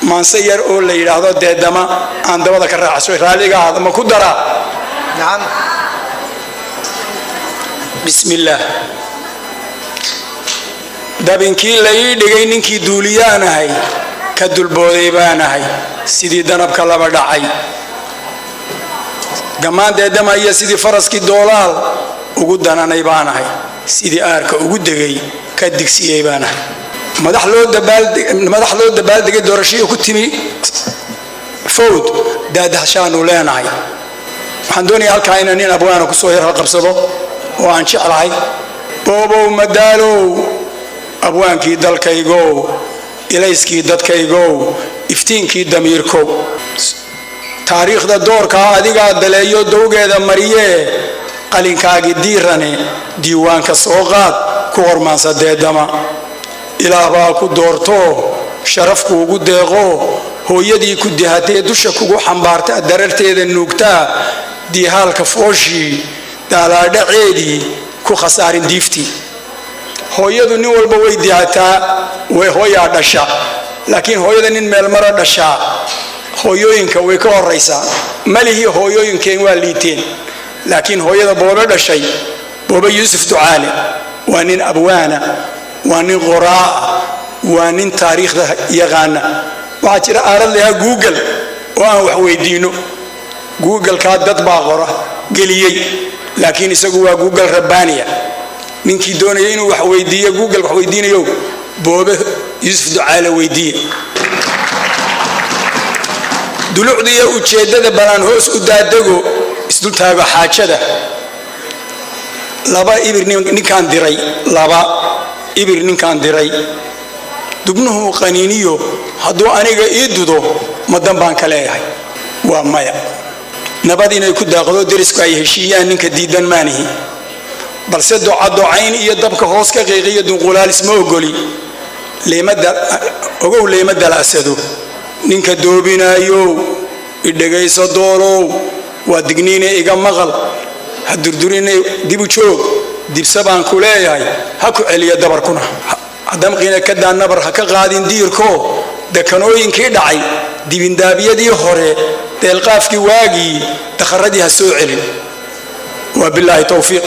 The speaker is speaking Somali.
Maanse yar oo la yidhaahdo deedama aan dabada ka raacso, raalliga ahaada, ma ku daraa? Nacam. Bismillaah. Dabinkii la ii dhigay ninkii duuliyaanahay, ka dulbooday baanahay sidii danabka laba dhacay, gammaan deedamaya sidii faraskii doolaal ugu dananay baanahay, sidii aarka ugu degay ka digsiyey baanahay. Madax loo dabaaldegay doorashadii ku timi fowd daadahshaanu leenahay. Waxaan doonayaa halkaa inaan nin abwaana kusoo yar halqabsado oo aan jeclahay. Boobow Madaalow, abwaankii dalkaygow, ilayskii dadkaygow, iftiinkii damiirkow, taariikhda doorkaa adigaa daleeyo dowgeeda mariyee, qalinkaagii diirane diiwaanka soo qaad, ku hormaansa deedama. Ilaah baa ku doortoo sharaf kuugu deeqoo, hooyadii ku dihatee dusha kugu xambaartaa, dararteeda nuugtaa, diihaalka fooshii daalaadhaceedii ku khasaarin diiftii. Hooyadu nin walba way dihataa, way hooyaa dhasha, laakiin hooyada nin meelmara dhashaa hooyooyinka way ka horaysaa. Malihii hooyooyinkeen waa liiteen, laakiin hooyada Boobe dhashay, Boobe Yuusuf Ducaale, waa nin abwaana, waa nin qoraa'a, waa nin taariikhda yaqaana. Waxaa jira aalad lahaa Google oo aan wax weydiino. Google-kaa dad baa qora geliyey, laakiin isagu waa Google rabbaaniya. Ninkii doonaya inuu wax weydiiyo Google wax weydiinayo, Boobe Yuusuf Ducaale weydiiye. Dulucdiiyo ujeeddada balaan hoos u daadego, isdultaago xaajada. Laba ibir ninkaan diray, laba ibir ninkaan diray, dubnuhu qaniiniyo hadduu aniga ii dudo, ma dan baan ka leeyahay? Waa maya. Nabad inay ku daaqdo, derisku ay heshiiyaan, ninka diidan maanihi, balse docadocayn iyo dabka hoos ka qiiqiyo dunqulaalis ma ogoli. Ogow leyma dalacsado ninka doobinaayo. Idhegayso doolow, waa digniine iga maqal, ha durdurine dibu joog, dibse baan ku leeyahay, ha ku celiya dabarkuna hadamqiina ka daa, nabar ha ka qaadin diirko. Dekanooyinkii dhacay, dibindaabyadii hore, deelqaafkii waagii, dakharadii ha soo celin. Waa bilaahi towfiiq.